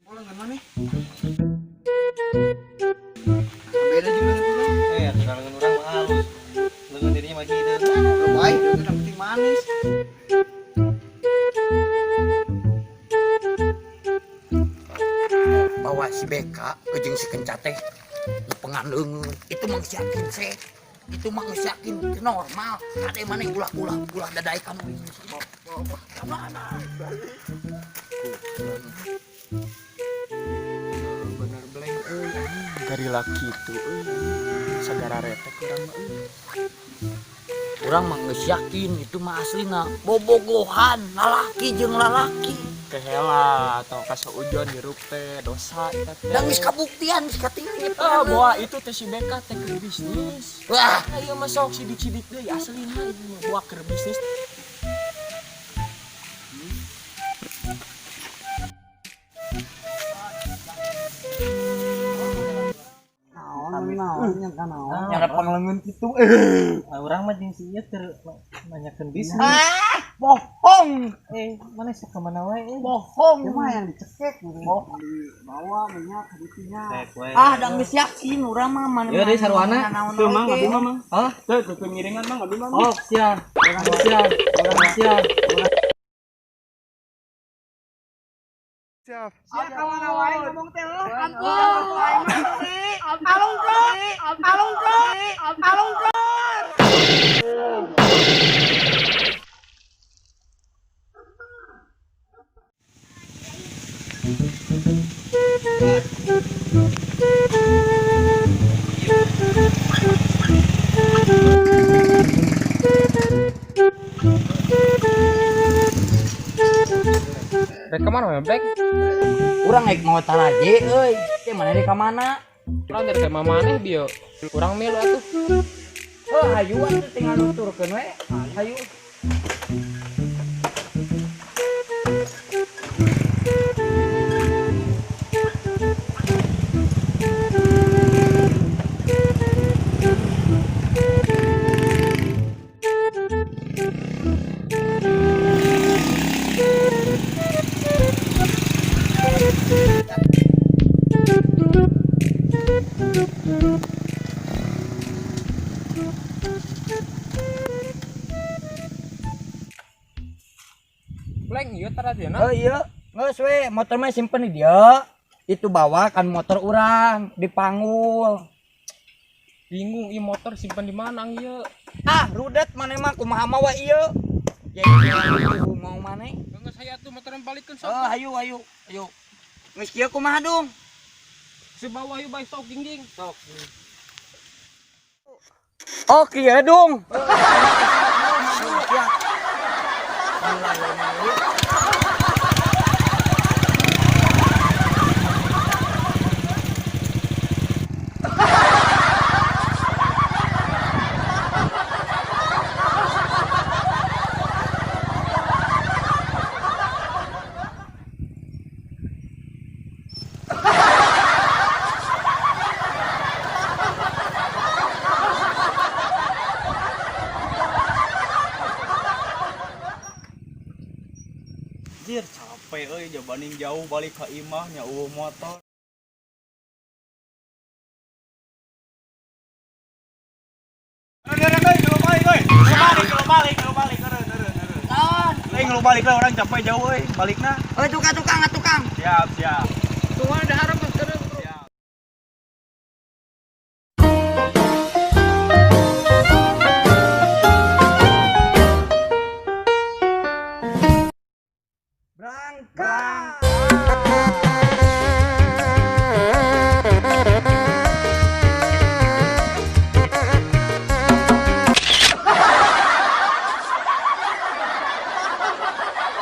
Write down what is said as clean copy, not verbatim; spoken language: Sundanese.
Lengan mana? Beda juga lengan urang. Eh, atuh lengan urang mah halus. Lengan dirinya mah hideung. Baik, yang penting manis. Bawa si BK ke jeung si Kenca teh lepengan leungeun. Itu mah geus yakin seh. Itu mah geus yakin teu normal. Kade maneh ulah-ulah ulah dadaekan bisnis. Ka mana? Bener blank euy anjing garila kitu euy. Sagara retek urang mah euy. Urang mah geus yakin itu mah aslina bobogohan lalaki jeung lalaki. Kehela atau kaseujon hirup teh dosa eta teh. Da geus kabuktian geus katingali. Ah, boa itu teh si BK teh keur bisnis. Wah, Ayo mah sok sidik-sidik deui aslina ieu mah boa keur bisnis. Naon naon nya ka naon. Nyarap panglengeun kitu. Ah, urang mah jeung si ieu teu nanyakeun bisnis. Ah, bohong. Eh, mana sok ka mana wae eh. Bohong. Cuma yang dicekek gitu. Dibawa minyak haditinya. Cek we. Ah, da geus yakin urang mah mana. Ieu deui sarwana. Teu mang abdi mah mang. Hah? Teu teu ngiringan mang abdi mah. Oh, siap. Siap. Siap. Siap. Sia ka mana wae ngomong teh lo. Ampun. Alungkeun. Alungkeun. Alungkeun. Rek kemana we, Black? Urang naik mau taraje euy. Teh mana rek ka mana? Urang dari ke maneh bieu. Urang milu atuh. Oh, hayu atuh tinggal nuturkeun we. Hayu. Black ieu tarajena. Oh iya, geus we, motor mah simpen di dieu. Itu bawa kan motor urang dipanggul. Bingung ieu motor simpen di mana ieu? Ah, rudet maneh mah kumaha mawa ieu. Ya ieu mau maneh. Geus aya atuh motoran balikeun sok. Oh, hayu hayu, hayu. Geus kieu kumaha dung? Si bawa hayu bae sok jingjing. Sok. Oh, kieu dung. Anjir capek euy jabaning jauh balik ka imah nya eueuh motor. Balik, balik, balik, orang capek jauh euy, balikna. Oh, tukang tukang, tukang. Siap, siap. Tunggu ada harap